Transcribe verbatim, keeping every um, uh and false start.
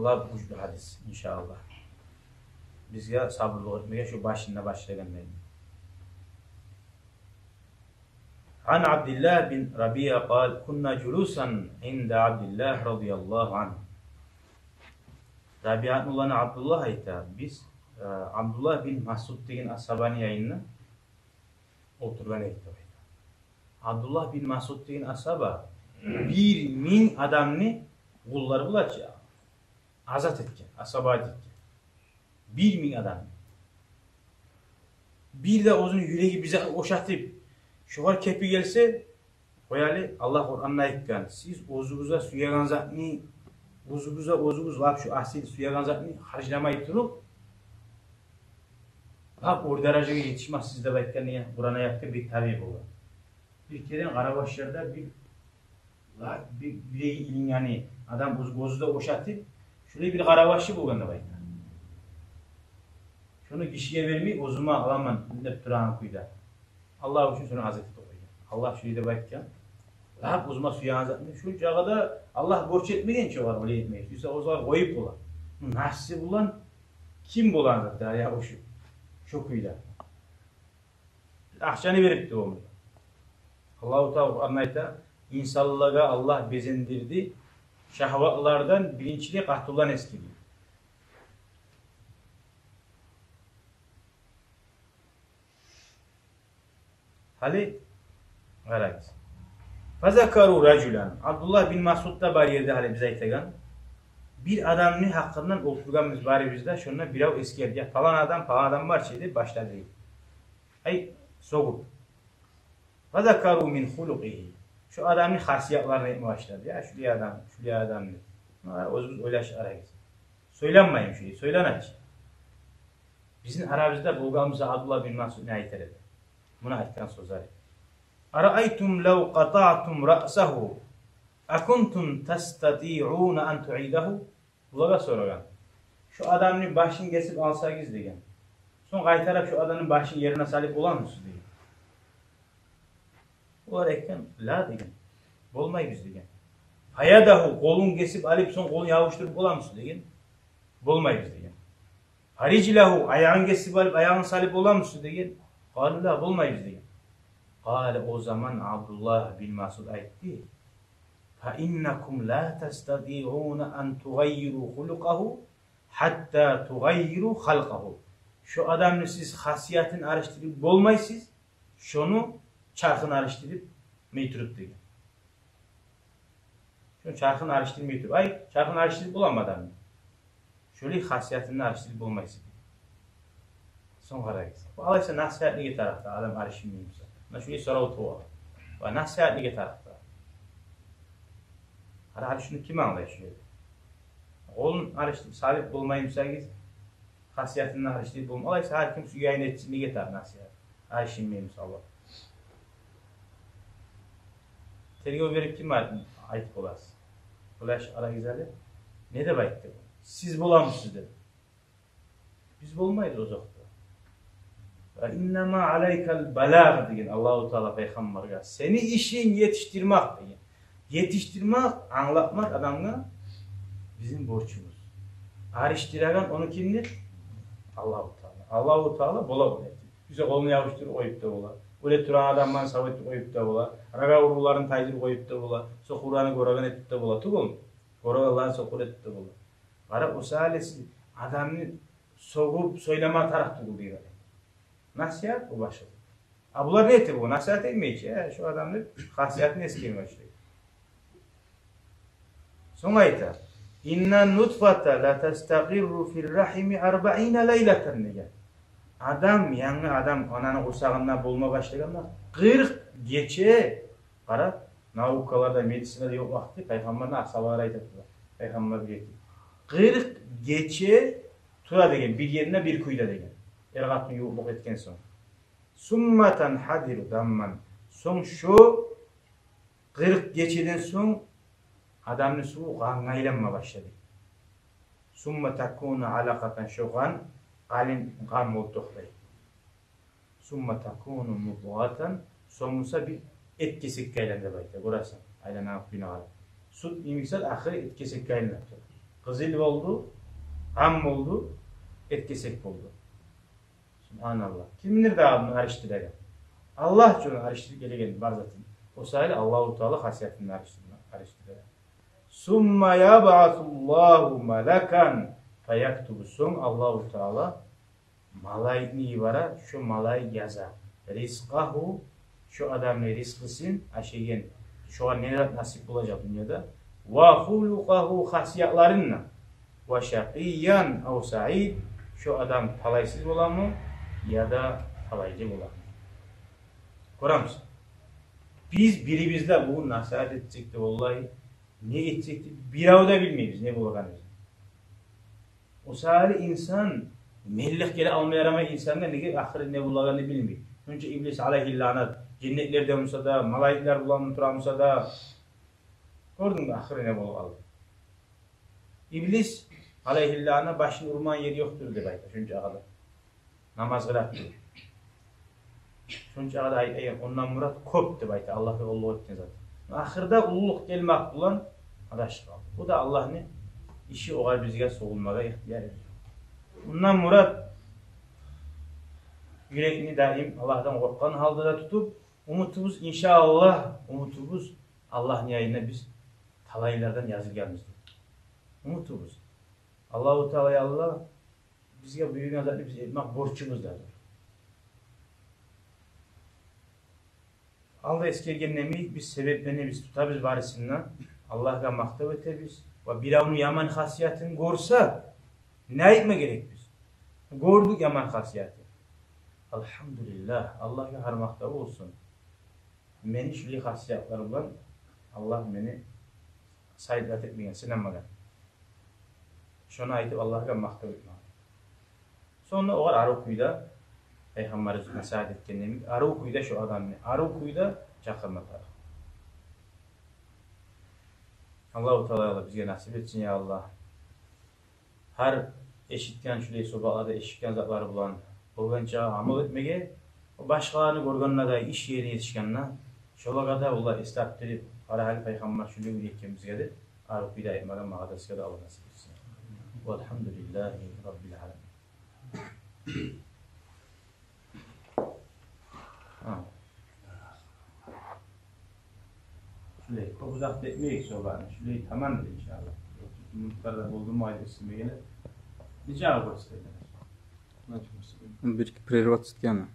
Лап гючлю гьадис, иншааллагь. Бизге сабурлукъ этмеге шо башында башлагъандан. Ан Абдуллагь бин Рабиа къал: кунна жулусан инда Абдуллагь радияллагьу ангьу. Рабиатны уланы Абдуллагь айта: биз, э, Абдуллагь бин Масъуд деген асгьабаны янында олтургъан эдик деп айта. Абдуллагь бин Масъуд деген асгьаба бир минг адамны, къуллар булача, азат этген, асгьабат этген. Бир минг адамны. Бир де оьзюню юреги бизге ошатып, шогъар кепи гелсе, къояли, Аллагь Къуранда айтгъан: сиз оьзюгюзге сюеген затны, оьзюгюзге оьзюгюз лап шо асил сюеген затны харжламай туруп, лап оьр даражагъа етишмессиз деп айтгъан деген Къуран аятгъа бир табигъ болгъан. Бир керен къарабашларда бир, ла, бир юреги илингени адам оьз, оьзю де ошатып, шолай бир къарабашы болгъан деп айта. Шону гишиге бермей, оьзюме аламан деп турагъан кюйде. Аллагь учун шону азат этип къойгъан. Аллагь шолай деп айтгъан. Лап оьзюме сюеген затны, шо чагъы да Аллагь борч этмеген чи огъар олай этмеге. Сюйсе, оьзлер къоюп бола. Нафси булан ким болагъан зат, дарья ушуп, шо кюйде. Акъчаны берип де болмай. Аллагьу Таала Къуранда айта: инсанлагъа Аллагь безендирди шагьватлардан, биринчилей къатынланы эсгере. Гьали къарагъыз. Фазакару ражулан. Абдуллагь бин Масъуд да бар ерде, гьали биз айтагъан. Бир адамны гьакъындан олтургъанбыз барыбыз да, шонда бирев эсгерди: я, палан адам, палан адам бар чы деп башлады. Ай, сёгюп. Фазакару мин хулукъигьи. Шо адамны хасиятларын айтма башлады. Я, шулай адам, шулай адам деп. Гьа, оьзюгюз ойлашып къарагъыз. Сёйленмейми шулай, сёйлене чи. Бизин арабызда болгъан буса, Абдуллагь бин Масъуд не айтар эди? Муна айтгъан сёзлери: араайтум лав къатаътум раъсагьу акунтум тастатиъуна ан туъидагьу? Булагъа сорагъан. Шо адамны башын гесип алсагъыз деген, сонг къайтарып шо адамны башын ерине салып боламысыз деген. Олар айтгъан: ла деген, болмайбыз деген. Фаядагьу, къолун гесип алып, сонг къолун ябушдуруп боламысыз деген, болмайбыз деген. Фарижлагьу, аягъын гесип алып, аягъын салып боламысыз деген. Къалу ла, болмайбыз деген. Къала, о заман Абдуллагь бин Масъуд айтды: фа иннакум ла тастатиъуна ан тугъаййиру хулукъагьу гьатта тугъаййиру халкъагьу. Шо адамны сиз хасиятын алышдырып болмайсыз, шону чархын алышдырып мей туруп деген. Шону чархын алышдырмай туруп. Ай, чархын алышдырып боламы адамны? Шолай хасиятын алышдырып болмайсыз. Сонг къарайыкъ. Бу алайса насигьат неге тарыкъ да, адам алышынмай буса? Муна шолай сорав тува. Ва насигьат неге тарыкъ да? Гьали, гьали шуну ким англай шу ерде? Къолун алышдырып салып болмай бусагъыз, хасиятын алышдырып болмай. Алайса гьар ким сюегенин этсин, неге тарыкъ насигьат? Алышынмай буса адам. Тергев берип ким айтып боласыз? Булай шу арагъызда не деп айтды? Сиз боламысыз деп. Биз болмайбыз озокъда. Ва иннама алайкал балагъ деген Аллагьу Таала пайхаммаргъа. Сени ишинг етишдирмек деген. Етишдирмек, англатмакъ адамгъа бизин борчубуз. Алышдырагъан ону кимдир? Аллагьу Таала. Аллагьу Таала бола бола этип. Бизге къолун ябушдуруп къоюп да бола. Оьле турагъан адамланы сав этип къоюп да бола. Рак аврувларын тайдырып къоюп да бола. Сокъурланы гёреген этип де бола. Тюгюлмю? Гёрегенлени сокъур этип де бола. Къара, о саялы сиз адамны сёгюп сёйлеме тарыкъ тюгюл деген. Насигьат о башгъа. А булар не этип о? Насигьат этмей чи, э, шу адамны хасиятын эсгерме башлай. Сонг айта: инна нутфата ла тастакъирру фир рахими арбаина лайлатан деген. Адам, янгы адам ананы къурсагъында болма башлагъанда къыркъ гече, къара, наукаларда, медицинада ёкъ вакъти, пайхаммарны асгьабалары айтып тура. Пайхаммар биле эди. Къыркъ гече тура деген, бир еринде, бир кюйде деген. Эр-къатын ювукълукъ этген сонг. Сумма танхадиру дамман. Сонг шо къыркъ гечеден сонг адамны суву къангъа айланма башлады. Сумма такуну алакъатан, шо къан къалын къан болуп токътай. Сумма такуну мудгъатан, сонг буса бир эт кесекге айлана деп айта. Гёресен, айланагъан кюйюне къарап. Сют йимик зат, ахыры эт кесекге айланып тура. Къызыл болду, къан болду, эт кесек болду. Субгьаналлагь. Кимдир дагъы муну алышдырагъан? Аллагь чы ону алышдырып гелеген бар затын. О саялы Аллагьу Таала хасиятын алышдырма, алышдырагъан. Сумма ябъасуллагьу малакан фаяктубу. Сонг Аллагьу Таала малайикни йибере, шо малайик яза. Ризкъагьу, шо адамны ризкъысын, ашайгъан, шогъар не зат насип болажакъ дюньяда. Ва хулукъагьу, хасиятларын да. Ва шакъиян ав саид, шо адам талайсыз боламы, яда талайлы боламы. Гёремисиз? Биз бирибиз де бугюн насигьат этсек де, валлагь, не этсек де, бирев де билмейбиз не болагъаныбызны. О саялы инсан, менлик геле алмай ярамай инсангъа, неге ахыры не болагъанын билмей. Шонча иблис алайгьилланат, женнетлерде буса да, малайиклер булан тура буса да, гёрдюнгмю ахыры не болуп къалды? Иблис алайгьиллана башын урмагъан ери ёкъдур деп айта, шонча къадар намаз къылып туруп. Шонча къадар айта, ондан мурат кёп деп айта, Аллагьгъа къуллукъ этген зат. Ахырда уллулукъ гелмек булан адашып къалды. Бу да Аллагьны иши, огъар бизге согъулмагъа ихтияр ёкъ. Ондан мурат юрекни даим Аллагьдан къоркъгъан гьалда да тутуп, умутубуз, иншааллагь, умутубуз Аллагьны янына биз талайлылардан язылгъанбыз деп. Умутубуз. Аллагьу Таала, я Аллагь, бизге буюргъан затны биз этмек борчубуз да дюр. Алда эсгергенлей, биз себеплени биз тутабыз барысын да, Аллагьгъа макътав этебиз. Ва биревню яман хасиятын гёрсе, не айтма герекбиз? Гёрдюк яман хасиятын. Альгьамдулиллагь, Аллагьгъа гьар макътав болсун. Мени шулай хасиятлар булан Аллагь мени саидлат этмеген, сынамагъан. Шону айтып, Аллагьгъа макътав этме. Сонг да огъар арив кюйде, Пайхаммарыбыз насигьат этгендей, арив кюйде шо адамны, арив кюйде чакъырма тарыкъ. Аллагьу Таала бизге насип этсин, я Аллагь. Гьар эшитген, шулай субагьларда эшитген затлары булан болгъанча амал этмеге, башгъаланы гёргенде де, иш ерине етишгенде, шолагъа да, олар эс тапдырып, къара гьали Пайхаммар шулай уьйретген бизге деп, арив кюйде айтмагъа, магъа да, сизге де Аллагь насип этсин. Валгьамдулиллагьи раббил аламин. Гьа. Шулай, кёп узакъ этмейик сёйлени. Шулай тамам, иншааллагь. Минутлар да болдуму, айып этмегенлер. Нече агъа гёрсетелер? Бир-эки прерваться этгени.